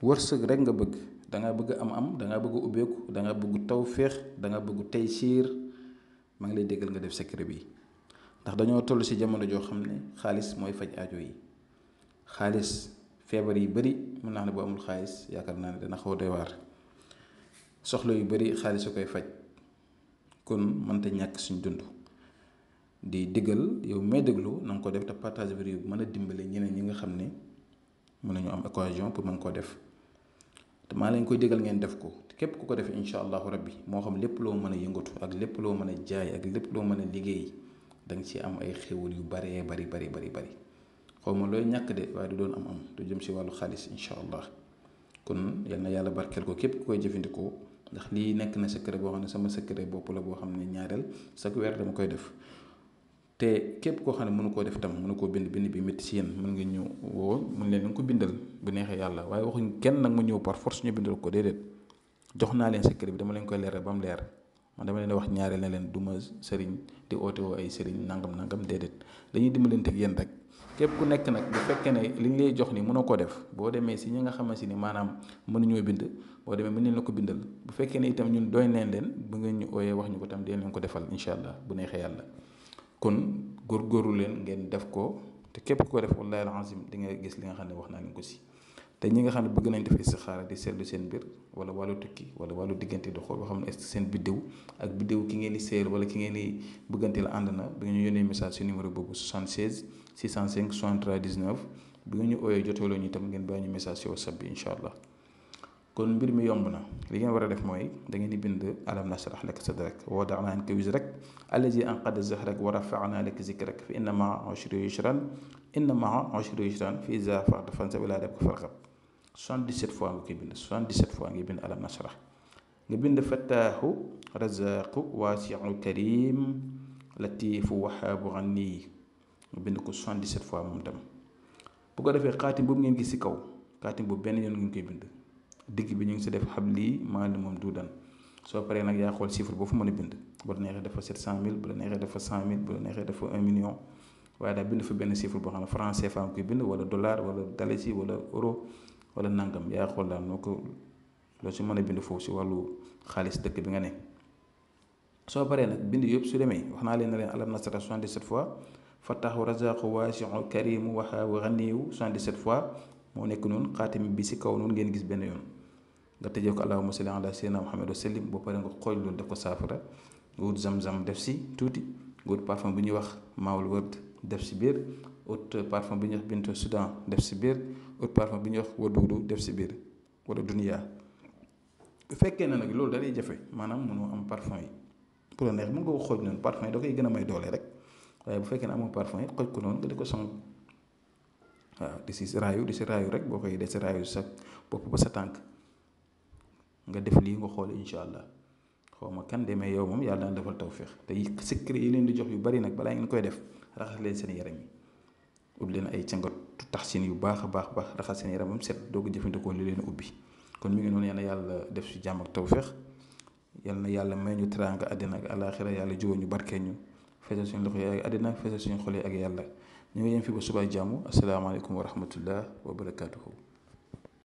wërsëg rek nga bëgg, da nga bëgg am da nga bëgg ubbeeku, da nga bëgg tawféex, da nga bëgg taysiir, maa ngi lay déggal nga def secret bi. ndax dañoo toll ci jamono joo xam ne xaalis mooy faj aajo yi. xaalis feebar yi bari mën naa ne bu amul xaalis yaakaar naa ne dana xaw a doy waar. soxla yu bari xaalis a koy faj, kon mënta ñàkk suñ dund. di diggal yow may déglu na nga ko def te partage vidéo bi mën a dimbale ñeneen ñi nga xam ne mën nañu am occasion pour mën koo def. te maa leen koy digal ngeen def ko képp ku ko def incha allahu rabbi moo xam lépp loo mën a yëngatu ak lépp loo mën a jaay ak lépp loo mën a liggéey da nga ci am ay xéwal yu baree bari. xaw ma looy ñàkk de waaye du doon am du jëm si wàllu xaalis incha allah. kon yal na yàlla barkeel ko képp ku koy jëfandikoo, ndax lii nekk na secret boo xam ne sama secret bopp la boo xam ne ñaareel chaque weer dama koy def. te képp koo xam ne mënu koo def tam mënu koo bind bi métti si yéen mën nga ñëw woo mën leen nga ko bindal bu neexee yàlla, waaye waxuñ kenn nag mu ñëw par force ñu bindal ko déedéet. jox naa leen secret bi dama leen koy leeral ba mu leer. man dama leen wax ñaareel ne leen du ma sëriñ di oote woo ay sëriñ nangam déedéet, dañuy dimbalante ak yéen rek. képp ku nekk nag bu fekkee ne li ñu lay jox ni mënoo koo def, boo demee si ñi nga xamante ni maanaam mënuñoo bind, boo demee mën leen la ko bindal. bu fekkee ne itam ñun doy neen leen bu ngeen ñu ooyee wax ñu ko tam dinañ leen ko defal incha allah bu neexee yàlla. kon góorgóorlu leen ngeen def ko, te képp ku ko def wallahi alazim di nga gis li nga xam ne wax naa leen ko si. te ñi nga xam ne bëgg nañ def istixaara di seetlu seen mbir wala wàllu tukki wala wàllu diggante di xool boo xam ne est seen biddew ak biddew ki ngeen di seeyal wala ki ngeen di bëggante la ànd na, bi nga ñu yónnee message si numéro boobu 76 605 63 19 bi nga ñu ooyee joteeloo ñu itam ngeen bàyyi ñu message si WhatsApp bi incha allah. kon mbir mi yomb na, li ngeen war a def mooy da ngeen di bind alam nashrah laka sadrak wa wada'na anka wizrak allazi anqada zahrak wa rafa'na laka zikrak fa inna ma'a usri yusran fa iza faragta fansab ila rabbika farghab. 77 fois nga koy bind, 77 fois ngay bind alam nashrah. nga bind fattaahu razaqu waasi'u karim latifu wahaabu ghani, nga bind ko 77 fois moom tam. bu ko defee xaatim boobu ngeen gis ci kaw, xaatim boobu benn yoon ngeen koy bind. digg bi ñu ngi si def habli maali moom duudan. soo paree nag yaa xool chiffre boo fu mën a bind, bu la neexee dafa 700 000, bu la neexee dafa 100 000, bu la neexee dafa 1 million. waaye daal bind fa benn chiffre boo xam ne franc CFA nga koy bind wala dollar wala dalasi wala euro wala nangam, yaa xool daal noo ko loo si mën a bind foofu si wàllu xaalis dëkk bi nga ne. soo paree nag bind yëpp su demee wax naa leen ne leen alam nashrah 77 fois, fattaahu razaqu waasi'u karimu wahaabu ghaniyu 77 fois moo nekk noonu. xaatim bi si kaw noonu ngeen gis benn yoon. nga tëjee ko allahumma salli ala sayyidina Muhammad wa sallim. boo paree nga xooj loolu def ko saafara, nga wut zam-zam def si tuuti, nga wut parfum bu ñuy wax maawul wërd def si biir, wut parfum bi ñuy wax bintu Soudan def si biir, wut parfum bi ñuy wax waduudu def si biir wala duniya. bu fekkee ne nag loolu da lay jafe maanaam mënoo am parfum yi, bu la neex mën nga ko xooj noonu, parfum yi da koy gën a may doole rek. waaye bu fekkee ne amoo parfum yi xooj ko noonu nga di ko sang. waaw di si raayu rek boo koy de si raayu sa bopp ba sa tànk. nga def lii nga xool incha allah. xaw ma kan demee yow moom yàlla daan defal tawféex. te secret yi leen di jox yu bari nag balaa ngeen koy def raxas leen seen yaram yi. ubbi leen ay cangatu taxsin yu baax a baax raxas seen yaram set doo ko jëfandikoo li leen ubbi. kon mi ngi noonu yal na yàlla def si jàmm ak tawféex. yal na yàlla may ñu teraanga àddina ak alaaxira, yàlla jubóo ñu barkee ñu. feesal suñu loxo yi ak àddina, feesal suñu xol yi ak yàlla. ñu ngi yem fi ba suba jàmm. asalaamaaleykum wa rahmatullah wa barakaatuhu.